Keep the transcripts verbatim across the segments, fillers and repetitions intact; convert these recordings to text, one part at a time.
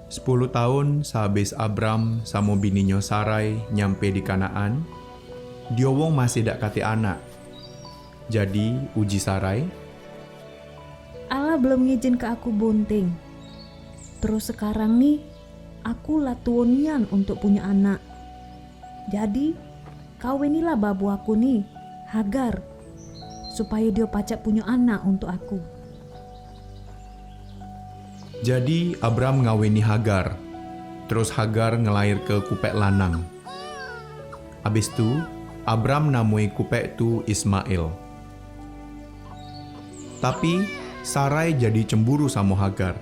Sepuluh taun sehabis Abram samo bininyo Sarai nyampe di Kanaan, dio wong masih dak katek anak. Jadi, uji Sarai, "Allah belum ngijinke aku bunting. Terus sekarang ni, aku la tuo nian untuk punyo anak. Jadi, kawinilah babo aku ni, Hagar, supayo dio pacak punyo anak untuk aku." Jadi, Abram ngawini Hagar. Terus Hagar ngelairke kupek lanang. Abis tu, Abram namoi kupek tu Ismail. Tapi, Sarai jadi cemburu samo Hagar.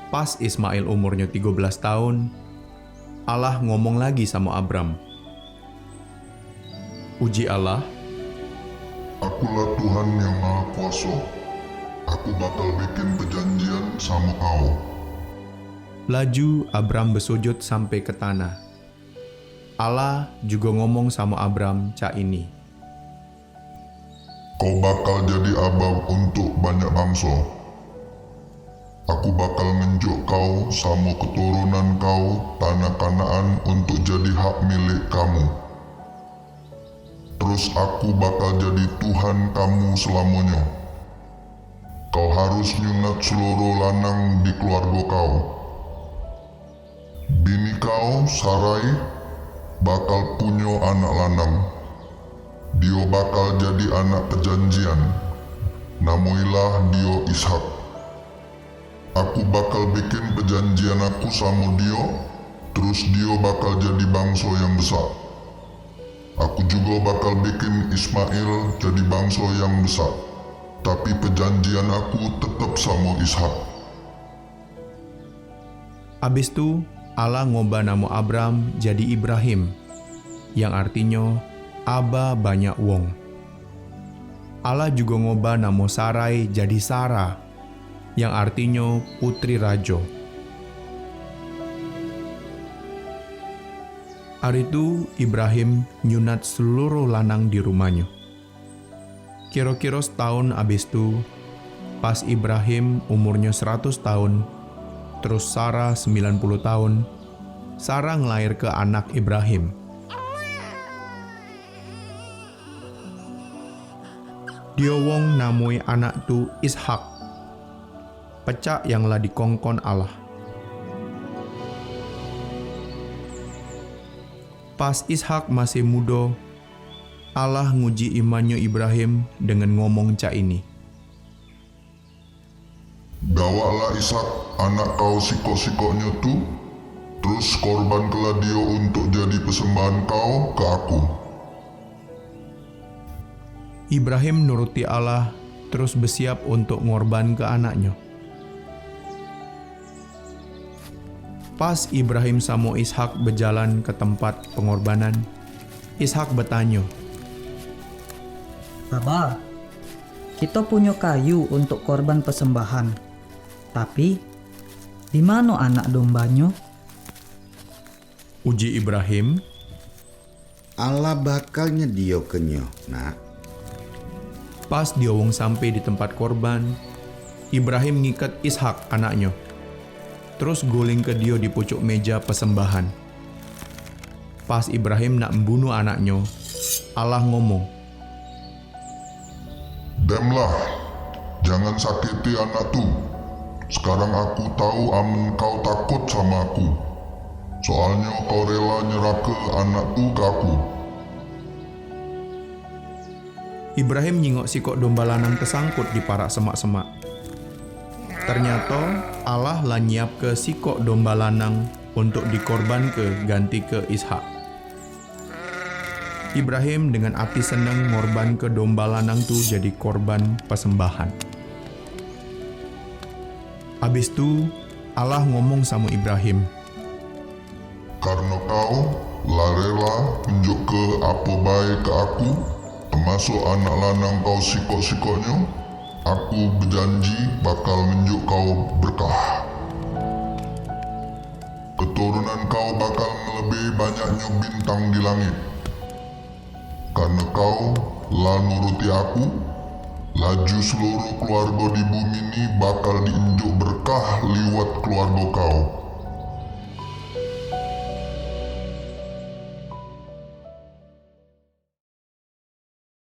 Pas Ismail umurnyo tigo belas taun, Allah ngomong lagi samo Abram. Uji Allah, "Akulah Tuhan yang Maha Kuaso. Aku bakal bikin pejanjian samo kau." Laju Abram besujud sampe ke tanah. Allah jugo ngomong samo Abram cak ini, "Kau bakal jadi aba untuk banyak bangso. Aku bakal ngenjuk kau samo keturunan kau tanah Kanaan untuk jadi hak milik kamu. Terus aku bakal jadi Tuhan kamu selamonyo. Kau harus nyunat seluruh lanang di keluargo kau. Bini kau, Sarai, bakal punyo anak lanang. Dio bakal jadi anak pejanjian. Namoilah dio Ishak. Aku bakal bikin pejanjian aku samo dio, terus dio bakal jadi bangso yang besak. Aku jugo bakal bikin Ismail jadi bangso yang besak. Tapi pejanjian aku tetep samo Ishak." Abis tu, Allah ngobah namo Abram jadi Ibrahim, yang artinyo, Aba Banyak Wong. Allah jugo ngobah namo Sarai jadi Sara, yang artinyo, Putri Rajo. Ari tu, Ibrahim nyunat seluruh lanang di rumahnyo. Kiro-kiro setaun abis tu, pas Ibrahim umurnyo seratus taun, terus Sara sembilan puluh taun, Sara ngelairke anak Ibrahim. Dio wong namoi anak tu Ishak, pecak yang la dikongkon Allah. Pas Ishak masih mudo, Allah nguji imannyo Ibrahim dengan ngomong cak ini, "Gawaklah Ishak, anak kau sikok-sikoknyo tu, terus korbankelah dio untuk jadi persembahan kau ke Aku." Ibrahim nuruti Allah, terus besiap untuk ngorbanke anaknyo. Pas Ibrahim samo Ishak bejalan ke tempat pengorbanan, Ishak betanyo, "Baba, kito punyo kayu untuk korban persembahan, tapi di mano anak dombanyo?" Uji Ibrahim, "Allah bakal nyediokenyo, Nak." Pas dio wong sampe di tempat korban, Ibrahim ngiket Ishak, anaknyo, terus gulingke dio di pucuk meja persembahan. Pas Ibrahim nak mbunuh anaknyo, Allah ngomong, "Demlah, jangan sakiti anak tu. Sekarang Aku tau amen kau takut samo Aku, soalnyo kau rela nyerahke anak tu ke Aku." Ibrahim nyingok sikok domba lanang tesangkut di parak semak-semak. Ternyato, Allah la nyiapke sikok domba lanang untuk dikorbanke gantike Ishak. Ibrahim dengan ati seneng ngorbanke domba lanang tu jadi korban persembahan. Abis tu, Allah ngomong samo Ibrahim, "Karno kau la rela nunjukke apo bae ke Aku, temasuk anak lanang kau sikok-sikoknyo, Aku bejanji bakal nunjuk kau berkah. Keturunan kau bakal ngelebihi banyaknyo bintang di langit. Karno kau la nuruti Aku, Laju seluruh keluargo di bumi ni bakal dienjuk berkah liwat keluargo kau.